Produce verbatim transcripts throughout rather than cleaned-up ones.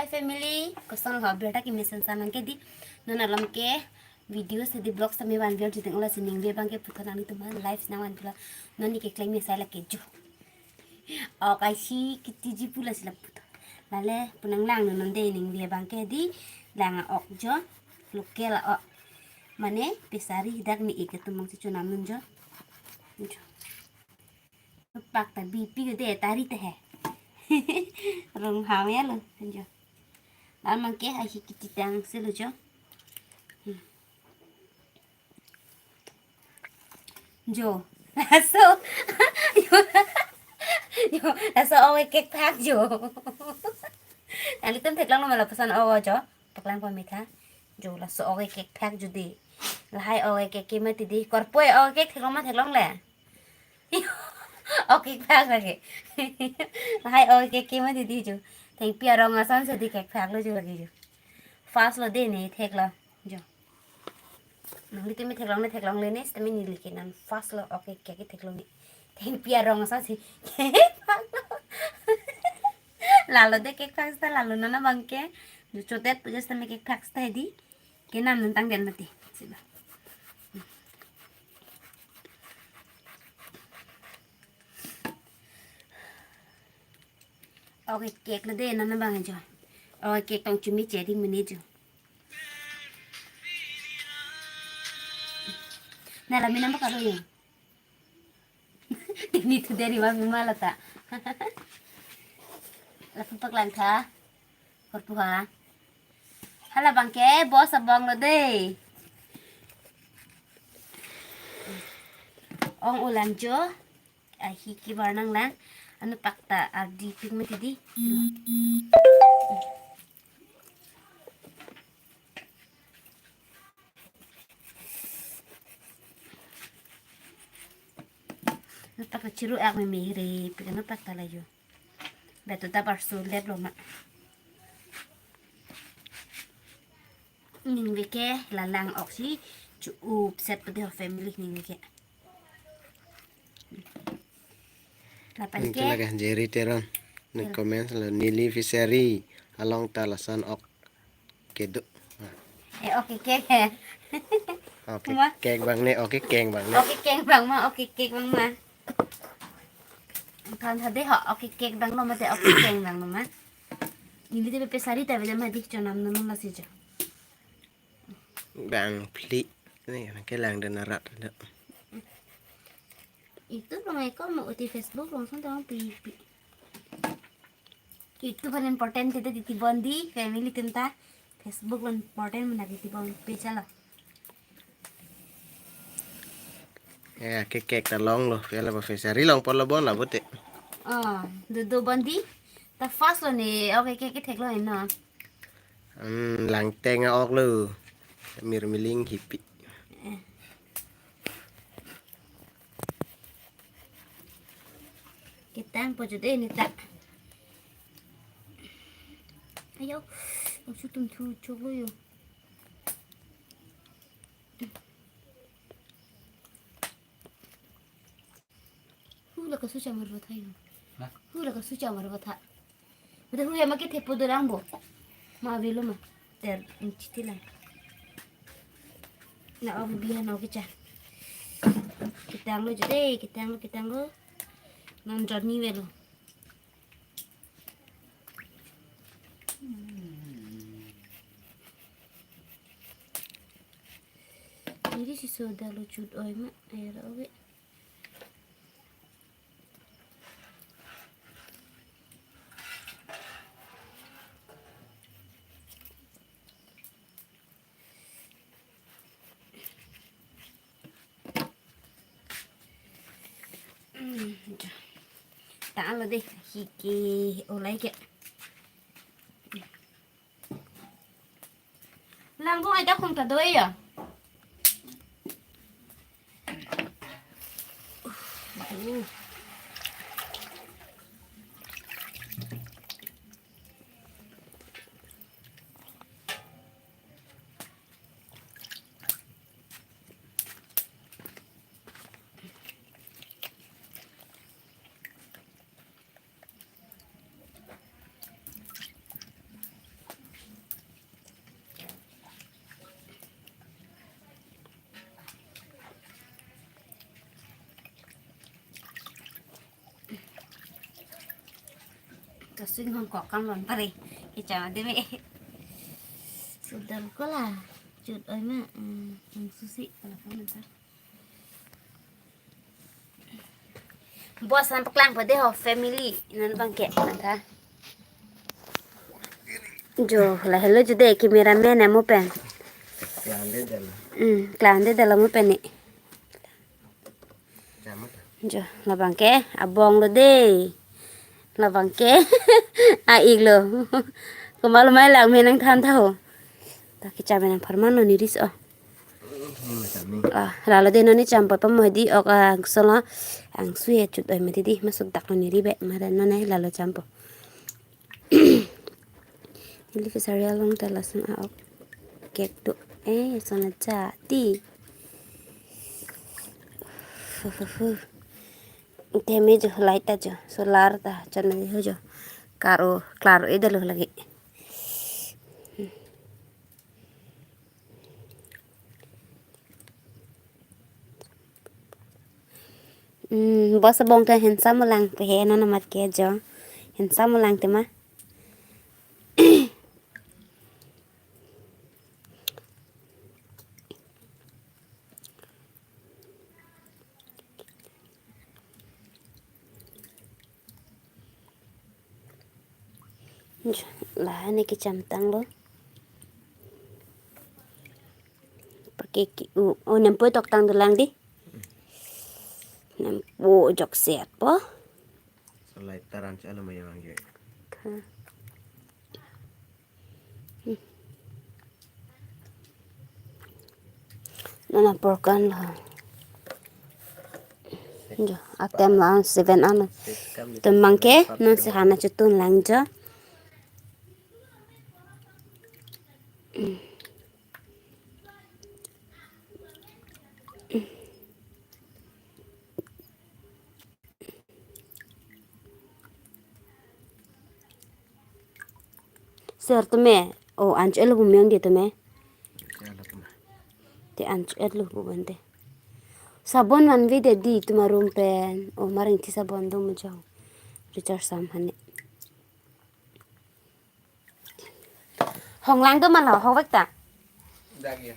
Family, koson ho birta ke mesen sanang ke di, non alom ke video sedi vlog sami van video jiteng ula sining ve bang ke puthot nangtum aphan live nang van pula non ni ke klem mesen lake jo. Ok, ai si kiti ji pula sila puthot. Lale punang lang non de ning ve bang ke di lang ok jo. Local ok. Mane pesari dak ni ik atum mang si chonam non jo. Jo. Pak ta B P ko de tari te he. Rong hau ya lo, jo. Lam mang ke ai hi kiti tang si lo jo. Hmm. Jo. Laso. Jo. Jo. Laso ok kekphak jo. Nanglitum theklong lo ma lapuson ok jo. Paklang pamitha. Jo laso ok kekphak jo de. Lahai ok keke mati di. Korpoi ok kek theklong ma theklong le. Ok kekphak lake. Lahai ok keke mati di jo. Thengpi arong ason sedi kekphak lo jo lake jo. Fast lo de ne theklo. Jo. Nanglitum me theklong ne theklong le ne sitame neli ke non fast lo ok keke theklong ne. Thengpi arong ason si kekphak lo. Lalo de kekphak seta lalo non abang ke. Jo chotet pu jo sitame kekphak seta di. Kenam non tang den mati. Siba. Ok kek lo de non abang jo. Ok kek tong chumi cheri mene jo. Na la minam ba karo yo. Tini tu dari ma bima lata. Lapu paklang tha. Korpu ha. Hala bang ke boss abang lo de. Ong ulang jo. Ai hi kebar nang lang. Anu pak ta ardi pik mati di. Anu pak ta chiru ak me mehre pik anu pak ta la jo. Beto ta parsu lep lo ma. Ning ve ke la lang ok si chu up set pade ho family ning ve ke. Lapen ning ke ke lake Jerry Teron. Ning comment lo neli fishery along ta lason ok kedo. Eh, ok kek he. Ok kek bang ne, ok kek bang ne. Ok kek bang ma, ok kek bang ma. Kan tha de ho, ok kek bang lo mate ok kek bang lo ma. Neli de pesari ta veda ma dik chonam non lo si jo. Bang phli. Ne ke lang den arat do. Itu bang eko mo uti Facebook langsung tong pi pi. Itu paling important kita di tibon di family tenta. Facebook lo important mana di tibon pecah lo. Ya, kek kek ta long lo, ya la ba fishery long pon lo bon la bote. Oh, do do bon di. Ta fast lo ne, ok kek kek thek lo ino. Hmm, lang teng ok lo. Mir miling hipi. Eh. Ketang po jude ni ta. Ayo, ang sutum thu chok lo yo. Hu la kasu chamar batha yo. Ha? Hu la kasu chamar batha. Mata hu ya ma kethe po dorang bo. Ma avelo ma. Ter inchiti lang. Na ok bihan ok cha. Ketang lo jude, ketang lo, ketang lo. Non journey velo. Iri si soda lo chut oi ma, air oi. Ta lo de, hi ke olai ke. Langbong ai ta khong ta doi ya. Kasing hon kokam lon pare. Kecham ade me. Sudam kola. Chut oi ma. Hmm, hmm, susi. Kalau kamu ntar. Bos, nangpaklang po dei ho family. Non abangke. Nangka. Jo, lahelo jo dei cameraman amu pen. Klangde dala. Hmm, klangde dala amu pen ni. Jamat. Jo, labangke abong lo dei. Labangke a-ik lo. Komat lo mai lang me nangthan tha ho. Ta kecham me nangpharman lo neri so. Ini macam ni. Ah, lalo dei non ne cham po pamo dei ok, ah, solo. Angsu he chut oi mati dei, masuk dak lo neri be. Mara non ne lalo cham po. Neli fishery along ta lason a-ok kek do. Eh, sona ja ti. Fu, fu, fu. Teme jo light ta jo, solar ta chon ho jo. Karo, klaro e dalo lagi. Hmm, bos abong ke handsome lang pe he, non amat ke jo. Handsome lang tema. Laha ne kecham tang lo. Pake ki u. Oh, nempo tok tang dolang dei. Nempo jok set po. Solai taran cha lo maya wangge. Tha. Nana porkan lo. Jo, atem la seven ano. Temang ke, non si hana chutun lang jo. Ser teme. Oh, anchot lo bumyang dei teme. Te anchot lo bu bante. Sabon vanve dei dei tuma room pen. Oh, mareng thi sabon do mujong. Richard Sam hane. Hong lang do ma lo, hong vek ta. Dak ya.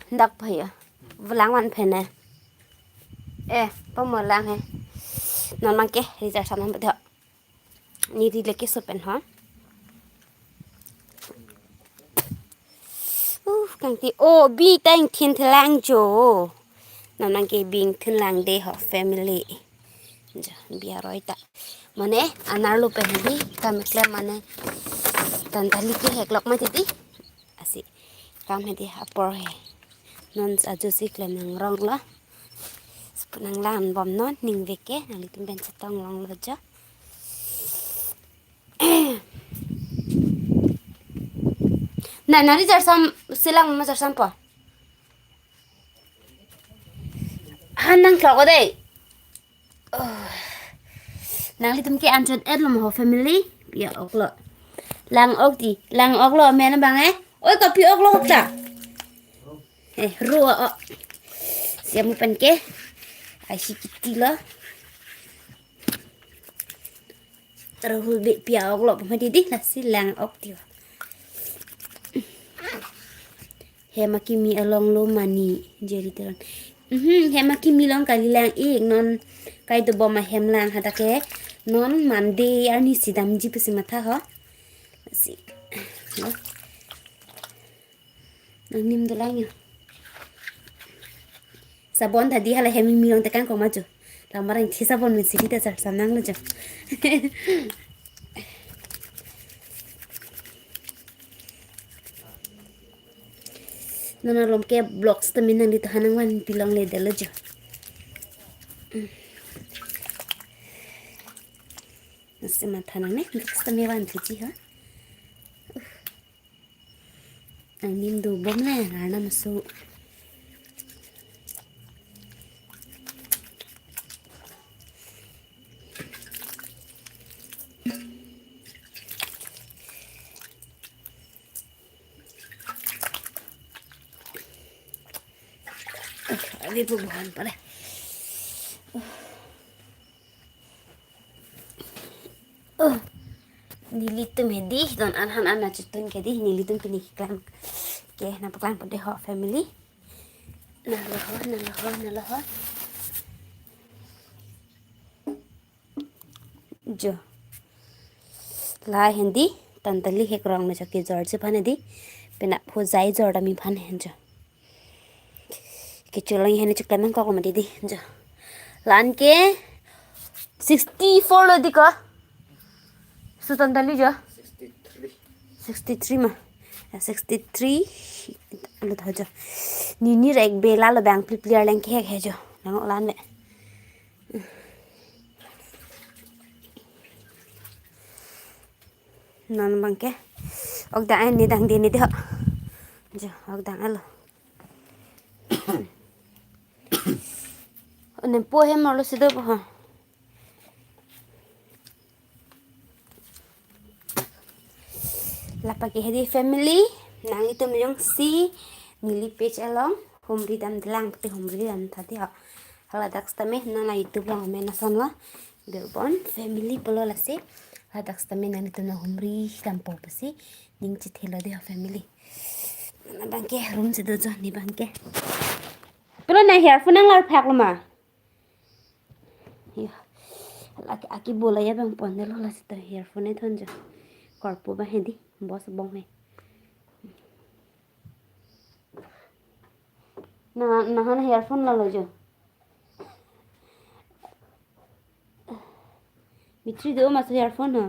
Dak pa ya. Vulang van phen ne. Eh, pamo lang he. Non abangke, Richard Sam non bedo. Neri leke so pen ho. Uh, kangti. Oh, bi ta ingthin thelang jo. Non abangke bi ingthin lang dei ho family. Jo, bi aroi ta. Mane, anerlo pen hedi, kam keklem mane. Tan tali ke heklok mati dei. Asi, kam hedi apor he. Non ajo si klem nangrong lo. Sipun nanglang bom non, ning vek ke, nanglitum pen chetong long lo jo. Na, nari Richard Sam, selang ma Richard Sam po. Han nangklok dei. Oh. Nanglitum ke anchot et lo mo ho family. Pi-ok lo. Lang ok dei. Lang ok lo men abang eh. Oi, kopi ok lo ta. Eh, ru o. Si amu pen ke. Ai si kiti lo. Rahul be pi-ok lo pama dei dei, lasi lang ok dei. Hem akimi along lo mane, Jerry Teron. Mhm, hem akimi along kali lang ik non, kai dobom ahem lang hadak ke. Non Monday arni si damji pusi matha ho. Si. Nangnim dolang ya. Sabon tadi hala hem kimi along tekang koma jo. Lamar ingthi sabon men sidi ta Richard Sam nanglo jo. Non malom ke vlogs ta min nangli to hanang van pilong le delo jo. Nasi matha nang ne, vlogs ta min van thuji ha. Angnim dobom le, arnam aso. Abi pu buhan pare. Oh. Nelitum hedi, don an han an nangchetun ke di, nelitum pini keklang ke nangpaklangpo dei ho family. Nalo ho, nalo ho, nalo ho. Jo. Lahei hedi, Tantali hekrong me chok kejor si aphan hedi. Penap ho jai jor dam aphan hen jo. Kecho lang hedi chok klemang kok mati di jo. La-an ke sixty-four lo di ko. Su Tantali jo. Sixty-three. Sixty-three ma. Ya, sixty-three. Lo tha jo. Nini rek bela lo bang pli pli arleng kehek he jo. Nang la-an ve. Non abang ke. Ok dang, eh, ne dang di ne di ho. Jo, ok dang alo. Nempo hem arlo si dopo ha. Lapu ke hedi family, nanglitum jongsi neli page along humri damdelang pute humri dam tha di ho. Haladak sitame non la YouTube along amen ason lo Birbon family pulo, lasi haladak sitame nanglitum nang humri dampo pusi ning chethelo di ho family. Non abang ke room si do jo, ne abang ke. Pilo nang earphone nanglar phak lo ma? Ya. Aki, aki bola ya bang pon lo, lasi ta earphone ethon jo. Korpo abang hedi, bos bong he. Na, na han earphone lalo jo. Battery do ma so earphone ha.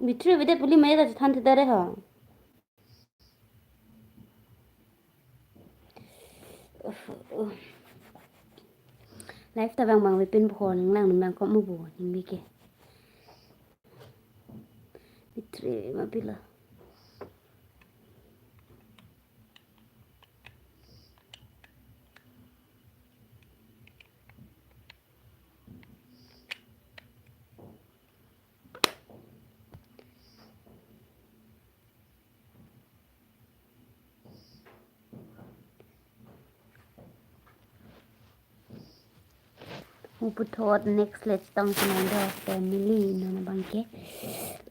Battery bide puli maya ta chethan theda re ho. Live ta bang bang ve pin bo ho, ning lang ning lang ko mo bo ning bi ke. Battery ma pilo. Mo puthot next le chetong si nang do family, non abang ke.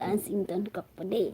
La-an si ington kok po dei.